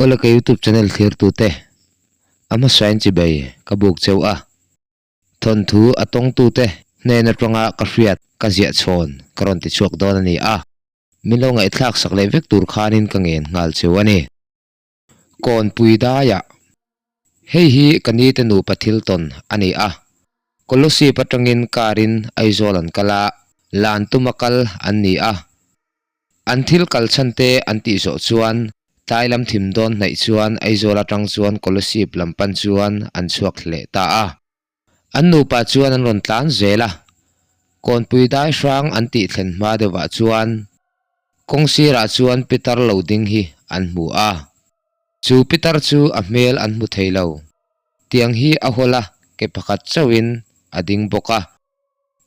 Awle ka youtube channel thlir tute a hmasain chibei ka buk cheu a, thawnthu a tawng tute hnen atanga ka hriat ka ziah chhawn ka rawn ti chhuak dawn a ni a, min lo ngaihthlak sak leh vek tur khanin ka ngen nghal cheu a ni. Kawnpui daiah hei hi ka nite nupa thil tawn a ni a, Kolosip atangin car in Aizawl an kal a, lan tuma kal an ni a. An thil kal chhan te an tih zawh chuan tlai lam thim dawn hnaih chuan Aizawl atang chuan Kolosip lam pan chuan an chhuak hleh ta a. An nupa chuan an rawn tlan zel a, Kawnpui dai hrang an tih thlen hma deuhah chuan kawng sirah chuan pitar lo ding hi an hmu a. Chu pitar chu a hmel an hmu thei lo. Tiang hi a hawl a, ke pakhat chauhin a ding bawk a.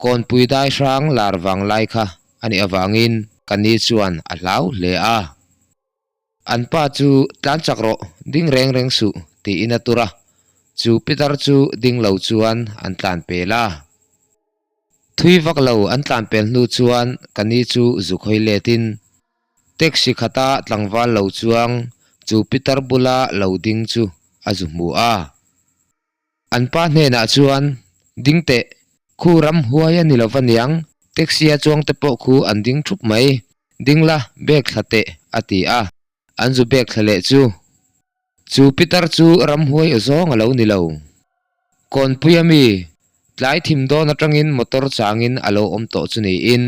Kawnpui dai hrang lar vang lai kha a nih avangin ka ni chuan a hlau hle a. An pa chu tlan chak rawh, ding reng reng suh tiin a tur a, chu pitar chu ding lo chuan an tlan pel a. Thui vak lo an tlan pel hnu chuan ka ni chu zuk hawi letin taxi khata tlangval lo chuang chu pitar bula lo ding chu a zu hmu a. An pa hnenah chuan, Ding teh, khu ram huai a ni lo va niang, taxi a chuang te pawh khu an ding thup mai, ding la, bag thla teh, a ti a. An zu bag thla leh chu. Chu pitar chu ram huai aw zawng a lo ni lo. Kawnpui a mi, tlai thim dawn atangin motor changin a lo awm tawh chu niin.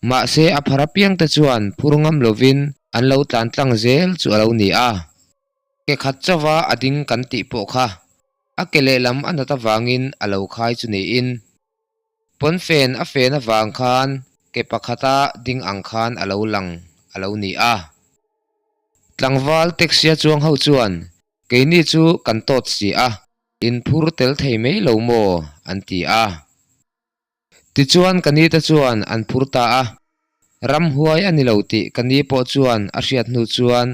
Mahse a phar apiang te chuan phur ngam lovin an lo tlan tlang zel chu a lo ni a. Ke khat chauha a ding kan tih pawh kha a ke lehlam a nat avangin a lo khai chu niin pawnfen a fen avang khan ke pakhata ding ang khan a lo lang a lo ni a. Tlangval taxi a chuang ho chuan keini chu kan tawt si a, in phur tel thei mai lo maw an ti a. Tichuan ka ni te chuan an phur ta a, ramhuai a ni lo tih ka ni pawh chuan a hriat hnu chuan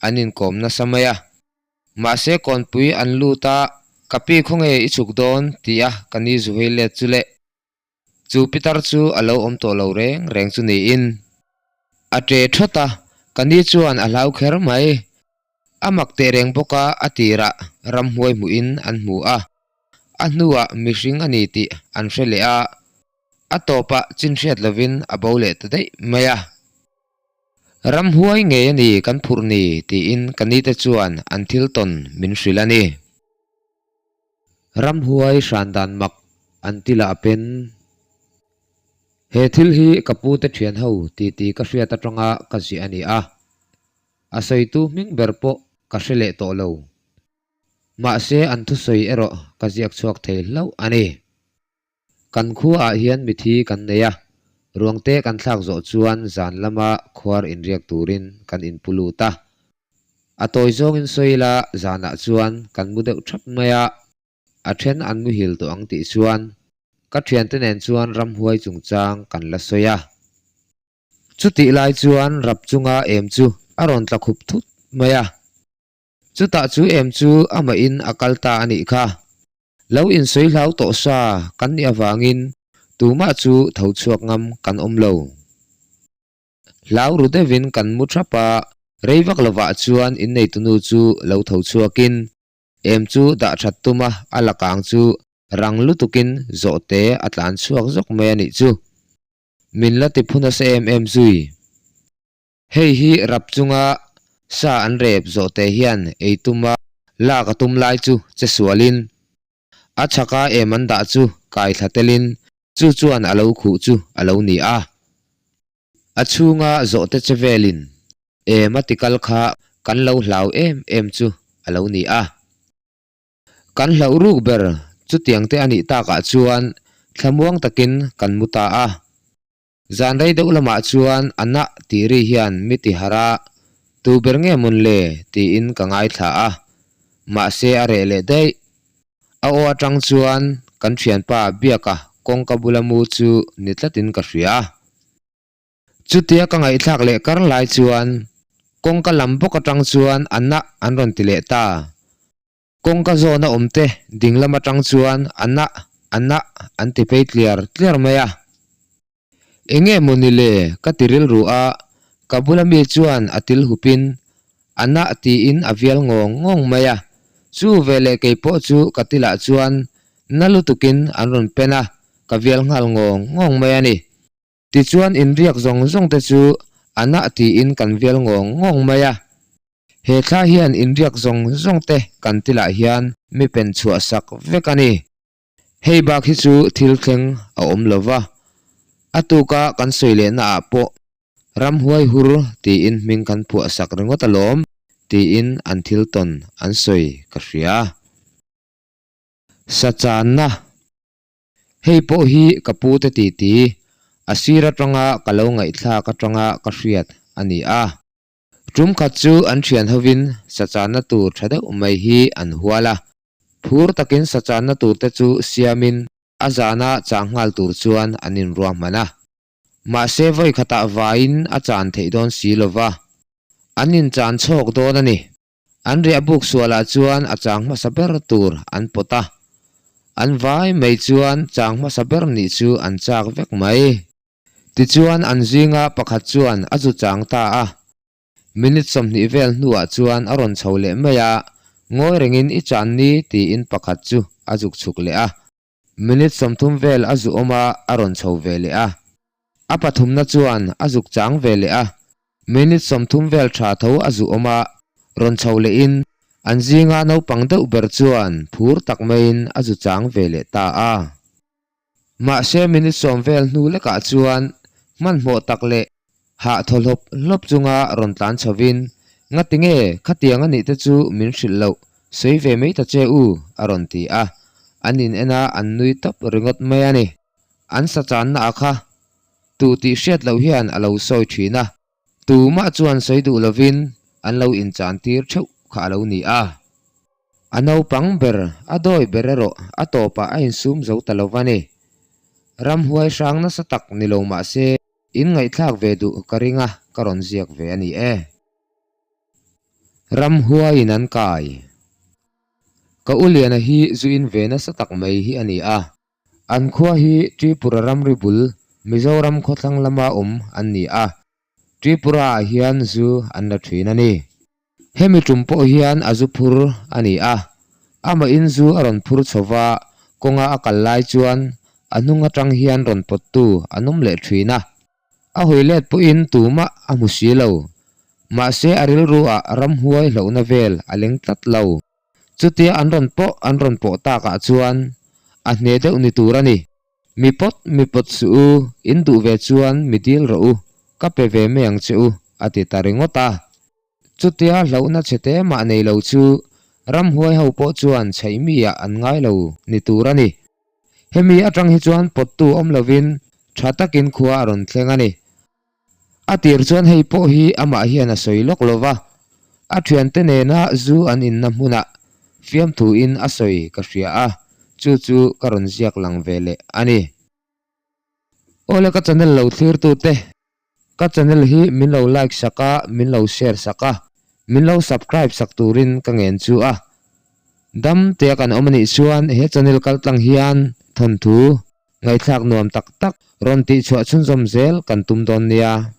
an inkawm nasa mai a. Mahse kawnpui an lut a, ka pi khawnge i chhuk dawn ti a ka ni zuhei let chu le. Chu pitar chu a lo awm tawh lo reng reng chu niin a ṭe ṭhawt a, ka ni chuan a hlau kher mai. A mak teh reng bawk a, a tirah ramhuai hmuhin an hmu a, a hnuah mihring a ni tih an hre leh a, a tawpah chin hriat lovin a bo leh ta daih mai a. Ramhuai ngei a ni kan phurh ni tiin ka nite chuan an thil tawn min hrilh a ni. Ramhuai hran dan mak an ti lah pen. He thil hi ka pute thian ho titi ka hriat atanga ka ziah a ni a, a sawitu hming ber pawh ka hre leh tawh lo. Mahse an thusawi erawh ka ziak chhuak thei hlauh a ni. Kan khuaah hian mithi kan nei a, ruangte kan thlak zawh chuan zan lama khuar inriak turin kan inpu lut a. A tawi zawngin sawi ila zanah chuan kan mu deuh thap mai a, a then an muhil tawh ang tih chuan ka thiante nen chuan ramhuai chungchang kan la sawi a. Chutih lai chuan rap chunga em chu a rawn tla khup thut mai a. Chutah chu em chu amahin a kal ta a nih kha. Lo insawi hlau tawh sa kan nih avangin tumah chu tho chhuak ngam kan awm lo. Hlau ru deuhin kan mu thap a, rei vak lovah chuan inneitunu chu lo tho chhuakin em chu dah that tum a, a lakang chu rang lutukin zawhte a tlan chhuak zawk mai a nih chu. Min la ti phu nasa em em zui. Hei hi rap chunga sa an rep zawhte hian ei tuma lak a tum lai chu che sualin a chhaka em an dah chu kai thla telin chu chuan a lo khuh chu a lo ni a. A chhunga zawhte che velin em a tikal kha kan lo hlau em em chu a lo ni a. Kan hlauh ruk ber chutiang te a nih takah chuan thlamuang takin kan mu ta a. Zan rei deuh lamah chuan a nah tih ri hian mi ti harh a, tu ber nge mawn le tiin ka ngaithla a, mahse a reh leh daih. A aw atang chuan kan thianpa Biaka kawngka bula mu chu ni tlatin ka hria. Chutia ka ngaihthlak leh kar lai chuan kawngka lam bawk atang chuan a nah an rawn ti leh ta. Kawngka zawna awmte ding lam atang chuan a nah, a nah an ti phei tliar tliar mai a. Enge maw ni le ka ti rilru a, ka bula mi chuan a til hupin A na tiin a vial ngawng ngawng mai a. Chu veleh kei pawh chu ka tilah chuan na lutukin an rawn pen a, ka vial nghal ngawng ngawng mai a ni. Tichuan inriak zawng zawng te chu a na tiin kan vial ngawng ngawng mai a. He thla hian inriak zawng zawng te kan tilah hian mi pen chhuah sak vek a ni. Hei bak hi chu thil thleng a awm lo va, a tuka kan sawi lehna ah pawh ramhuai hur tiin hming kan phuah sak ringawt alawm tiin an thil tawn an sawi ka hria. Sachanna Hei pawh hi ka pu te titi a sir atanga ka lo ngaihthlak atanga ka hriat a ni a. Tum khat chu an thian hovin sachanna tur tha deuh mai hi an hual a. Phur takin sachanna tur te chu siamin a zana chang nghal tur chuan an inruahman a. Mahse vawi khatah vaiin a chan theih dawn si lova, an inchan chhawk dawn a ni. An riah buk sualah chuan a chang hmasa ber tur an pawt a, an vai mai chuan chang hmasa ber nih chu an chak vek mai. Tichuan an zinga pakhat chuan a zu chang ta a. Minute 20 vel hnuah chuan a rawn chho leh mai a, ngawi rengin i chan ni tiin pakhat chu a zuk chhuk leh a. Minute 30 vel a zu awm a, a rawn chho ve leh a. A pathumna chuan a zuk chang ve leh a, minute 30 vel tha tho a zu awm a, rawn chho lehin an zinga naupang deuh ber chuan phur tak maiin a zu chang ve leh ta a. Mahse minute 10 vel hnu lekah chuan hmanhmawh tak leh hah thaw hlawp hlawp chunga rawn tlan chhovin, Ngati nge khatiang a nih te chu min hrilh loh, sawi ve mai ta che u, a rawn ti a. An in en a, an nui tawp ringawt mai a ni. An sa channa a kha tu tih hriat loh hian a lo sawi thin a, tumah chuan sawi duh lovin an lo inchan tir theuh kha a lo ni a. A naupang ber, a dawi ber erawh a tawpah a insum zo ta lo va ni. Ramhuai hrang nasa tak ni lo mah se in ngaihthlak ve duh ka ring a, ka rawn ziak ve a ni e. Ramhuaiin an kai. Ka u Liana hi zu in ve nasa tak mai hi a ni a. An khua hi Tripura ramri bul Mizoram khawthlang lama awm an ni a, Tripura ah hian zu an la thin a ni. Hemi tum pawh hian a zu phur a ni a, amahin zu a rawn phur chho va, kawnga a kal lai chuan a hnung atang hian rawn pawttu an awm leh thin a. A hawi let pawhin tumah a hmu si lo. Mahse a rilru ah ramhuai hlauhna vel a leng tlat lo. Chutia an rawn pawh an rawn pawh takah chuan a hne deuh ni tur a ni. Mi pawt mi pawt suh u, in duh ve chuan mi dil rawh u, ka pe ve mai ang che u, a ti ta ringawt a. Chutia hlauhna chhe te mah nei lo chu ramhuai ho pawh chuan chheih mi ah an ngai lo ni tur a ni. Hemi atang hi chuan pawttu awm lovin tha takin khua a rawn thleng a ni. A tir chuan hei pawh hi amah hian a sawi lawk lo va, a thiante nena zu an inna hmunah fiamthuin a sawi ka hria a, chu chu ka rawn ziak lang ve leh a ni. Awle ka channel lo thlirtute, ka channel hi min lo like sak a, min lo share sak a, min lo subscribe sak turin ka ngen chu a. Dam tea kan awm anih chuan he channel kaltlang hian thawnthu Ngaihthlak nuam tak tak rawn tihchhuah chhunzawm zel kan tum dawn nia.